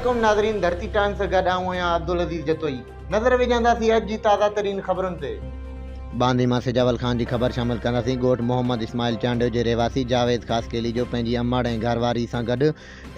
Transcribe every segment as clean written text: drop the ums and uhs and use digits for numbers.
عليڪم ناظرين ڌرتي ٽائيمز سان گڏ آئون آهيان عبدالعزيز جتوئي نظر وجهنداسين اڄ جي تازه ترين خبرن تي. ٻانڌي مان سجاول خان جي خبر شامل ڪنداسين ڳوٺ محمد اسماعيل چانڊيو جي رهواسي جاويد خاصخيلي جو پنهنجي امڙ ۽ گهر واري سان گڏ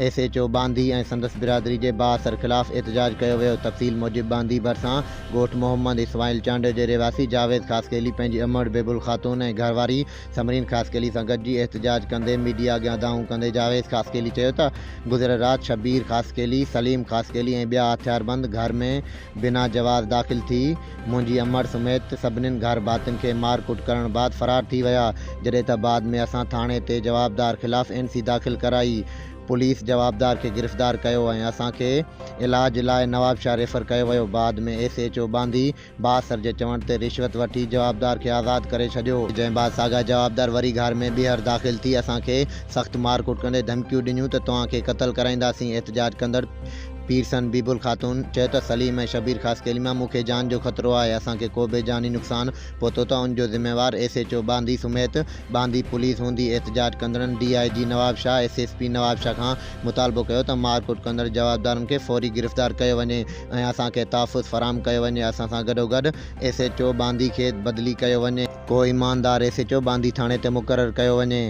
ايس ايڇ او ٻانڌي ۽ سندس برادري جي بااثر خلاف احتجاج ڪيو ويو تفصيل موجب ٻانڌي ڀرسان ڳوٺ محمد اسماعيل چانڊيو جي رهواسي جاويد خاصخيلي پنهنجي امڙ بيبل خاتون ۽ گهر واري ثمرين خاصخيلي سان گڏجي احتجاج ڪندي ميڊيا اڳيان دانهون ڪندي جاويد خاصخيلي چيو ته گذريل رات شبير خاصخيلي، سليم خاصخيلي ۽ ٻيا هٿياربند گهر ۾ بنا جواز داخل ٿي منهنجي امڙ سميت سڀنين گهر ڀاتين کي مار ڪٽ ڪرڻ بعد فرار ٿي ويا جڏهن ته بعد ۾ اسان ٿاڻي تي جوابدار خلاف اين سي داخل ڪرائي پوليس جوابدار کي گرفتار ڪيو ۽ اسان کي علاج لاء نوابشاهه ريفر ڪيو ويو بعد ۾ ايس ايڇ او ٻانڌي بااثر جي چوڻ تي رشوت وٺي جوابدار کي آزاد ڪري ڇڏيو، جنهن بعد ساڳيا جوابدار وري گهر ۾ ٻيهر داخل ٿي اسان کي سخت مارڪٽ ڪندي ڌمڪيون ڏنيون ته توهان کي قتل ڪرائينداسين، احتجاج ڪندڙ پيرسن بيبل خاتون چيو ته سليم ۽ شبير خاصخيلي مان مون کي جان جو خطرو آهي، اسان کي ڪو به جاني نقصان پهتو ته ان جو ذميوار ايس ايڇ او ٻانڌي سميت ٻانڌي پوليس هوندي، احتجاج ڪندڙن D I G Nawabshah, S S P Nawabshah کان مطالبو ڪيو ته مارڪٽ ڪندڙ جوابدارن کي فوري گرفتار ڪيو وڃي ۽ اسان کي تحفظ فراهم ڪيو وڃي اسان سان گڏوگڏ ايس ايڇ او ٻانڌي کي بدلي ڪيو وڃي. ڪو ايماندار ايس ايڇ او ٻانڌي ٿاڻي تي مقرر ڪيو وڃي.